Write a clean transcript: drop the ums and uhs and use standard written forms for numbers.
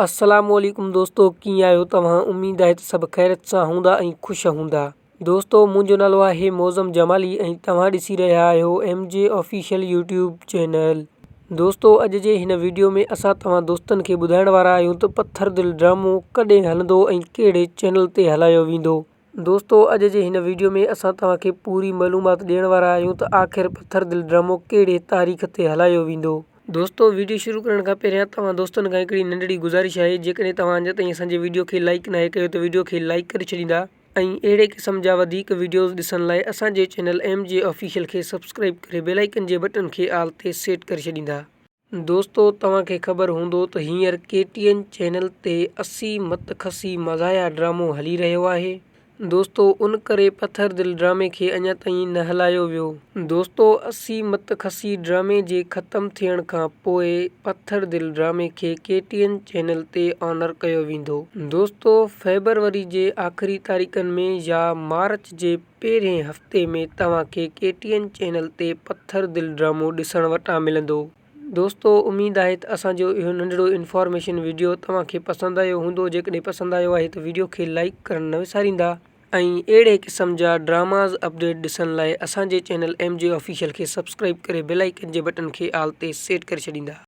السلام عليڪم دوستو ڪيئن آهيو توهان اميد آهي ته سڀ خيريت سان هوندا ۽ خوش هوندا دوستو منهنجو نالو آهي معظم جمالي ۽ توهان ڏسي رهيا آهيو M G official YouTube channel دوستو اڄ جي هن ويڊيو ۾ اسان توهان دوستن کي ٻڌائڻ وارا آهيون ته پٿر دل ڊرامو ڪڏهن هلندو ۽ ڪهڙي چينل تي هلايو ويندو دوستو اڄ جي هن ويڊيو ۾ اسان توهان کي پوري معلومات ڏيڻ وارا آهيون ته آخر پٿر دل ڊرامو ڪهڙي تاريخ تي هلايو ويندو. دوستو ويڊيو شروع ڪرڻ کان پهريان توهان دوستن کان هڪڙي ننڍڙي گذارش آهي جيڪڏهن توهان اڃا تائين اسان جي ويڊيو کي لائيڪ ناهي ڪيو ته ويڊيو کي لائيڪ ڪري ڇڏيندا ۽ اهڙي قسم جا وڌيڪ ويڊيوز ڏسڻ لاء اسان جي چينل ايم جي آفيشل کي سبسڪرائيب ڪري بيل آئيڪن جي بٽڻ کي آل تي سيٽ ڪري ڇڏيندا. دوستو توهان کي خبر هوندو ته هينئر ڪي ٽي اين چينل تي 80 مت کسي مزايا ڊرامو هلي رهيو آهي. دوستو ان ڪري پٿر دل ڊرامي کي اڃا تائين نه هلايو ويو. دوستو 80 مت کسي ڊرامي جي ختم ٿيڻ کان پوء پٿر دل ڊرامي کي ڪي ٽي اين چينل تي آنر ڪيو ويندو. دوستو فيبروري جي آخري تاريخن ۾ يا مارچ جي پهرين هفتي ۾ توهان کي ڪي ٽي اين چينل تي پٿر دل ڊرامو ڏسڻ وٽان ملندو. دوستو اميد آهي ته اسان جو اهو ننڍڙو انفارميشن وڊيو توهان کي پسند آيو هوندو جيڪڏهن پسند آيو آهي ته وڊيو کي لائيڪ ڪرڻ نه وساريندا ۽ اهڙي قسم جا ڊراماز اپڊيٽ ڏسڻ لاء اسان جي چينل ايم جي آفيشل کي سبسڪرائيب ڪري بيل آئيڪن جي بٽڻ کي آل تي سيٽ ڪري ڇڏيندا.